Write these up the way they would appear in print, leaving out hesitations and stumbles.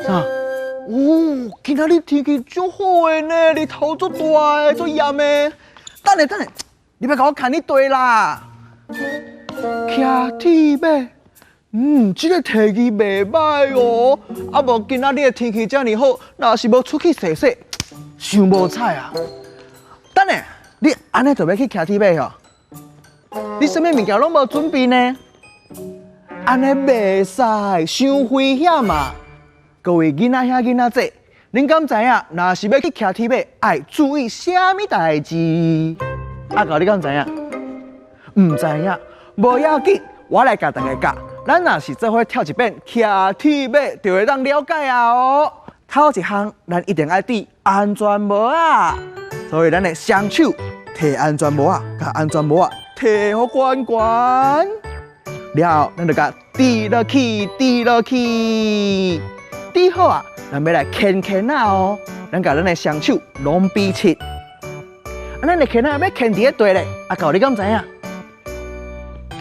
啥？哦，今仔日天氣足好的呢，日頭足大的，足艷的。等下等下，你欲共我牽你綴啦。騎鐵馬，這个提議袂䆀哦。啊無今仔日的天氣遮爾好，若是無出去踅踅，傷無彩啊。等下，你按呢就欲去騎鐵馬吼？你啥物物件攏無準備呢？按呢袂使，傷危險啊！各位囡仔兄囡仔姊，恁敢知影？若是欲去騎鐵馬，愛注意啥物代誌？阿狗，你敢知影？毋知影，無要緊，我來共大家教。咱若是做伙跳一遍騎鐵馬，就會當了解啊哦。頭一項，咱一定愛戴安全帽仔，所以咱的雙手提安全帽仔，共安全帽仔提予懸懸。了後，咱就共戴落去，戴落去，戴好啊！咱欲來牽牽仔哦，咱共咱的雙手攏比七。啊，咱的牽仔欲牽佇咧佗咧，阿狗你敢知影？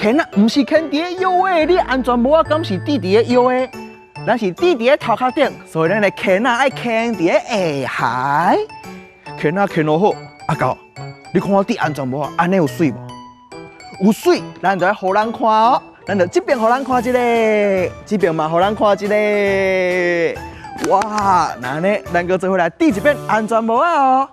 牽仔毋是牽佇咧腰的，你安全帽仔敢是戴佇咧腰的？咱是戴佇咧頭殼頂，所以咱的牽仔愛牽佇咧下頦。牽仔牽落好，阿狗，你看我戴安全帽仔，按呢有媠無？有媠，咱就愛予人看哦。咱就這邊予人看一个，這邊嘛予人看一个。哇，那按呢，咱閣做伙來戴一遍安全帽仔哦。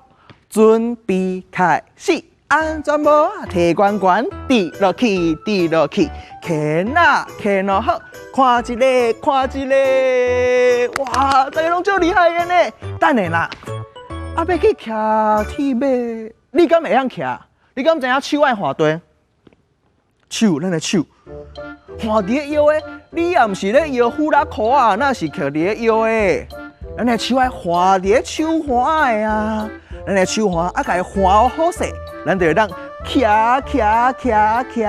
準備開始，安全帽仔提懸懸，戴落去，戴落去，牽仔牽落好，看一个，看一个。哇，大家攏足厲害的呢。等下啦，啊，欲去騎鐵馬，你敢會曉騎？你敢知影手愛換佗？手，咱的手換佇咧腰的，你也毋是咧搖呼啦箍仔，哪是徛佇咧腰的？咱的手愛換佇咧手環的啊，咱的手環啊，共伊環好勢，咱就會當騎騎騎騎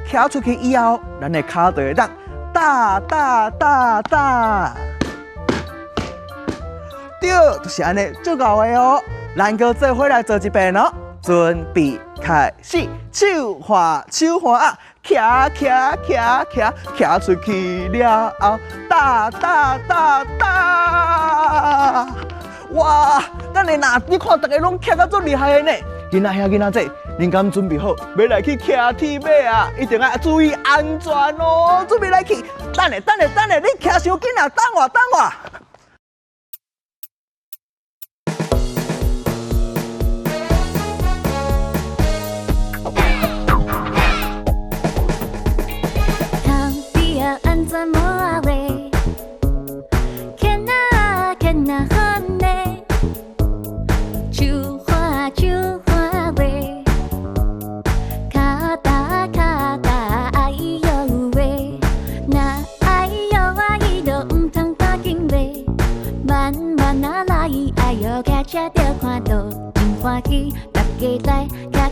騎出去以後，咱的跤就會當踏踏踏踏，對，就是按呢，足𠢕的哦。咱閣做伙來做一遍哦，準備開始，手環手環啊，騎騎騎騎騎出去了後，踏踏踏踏，哇！等下若你看逐家攏騎甲足厲害的呢，囡仔兄囡仔姊，恁敢準備好欲來去騎鐵馬啊？一定愛注意安全哦！準備來去，等下等下等下，你騎傷緊啊！等我等我。安全帽仔咧，牽仔牽仔好呢，手環手環咧，跤踏跤踏哎喲喂，若哎喲啊伊就毋通趕緊咧，慢慢仔來，哎喲騎車著看路真歡喜，大家來騎。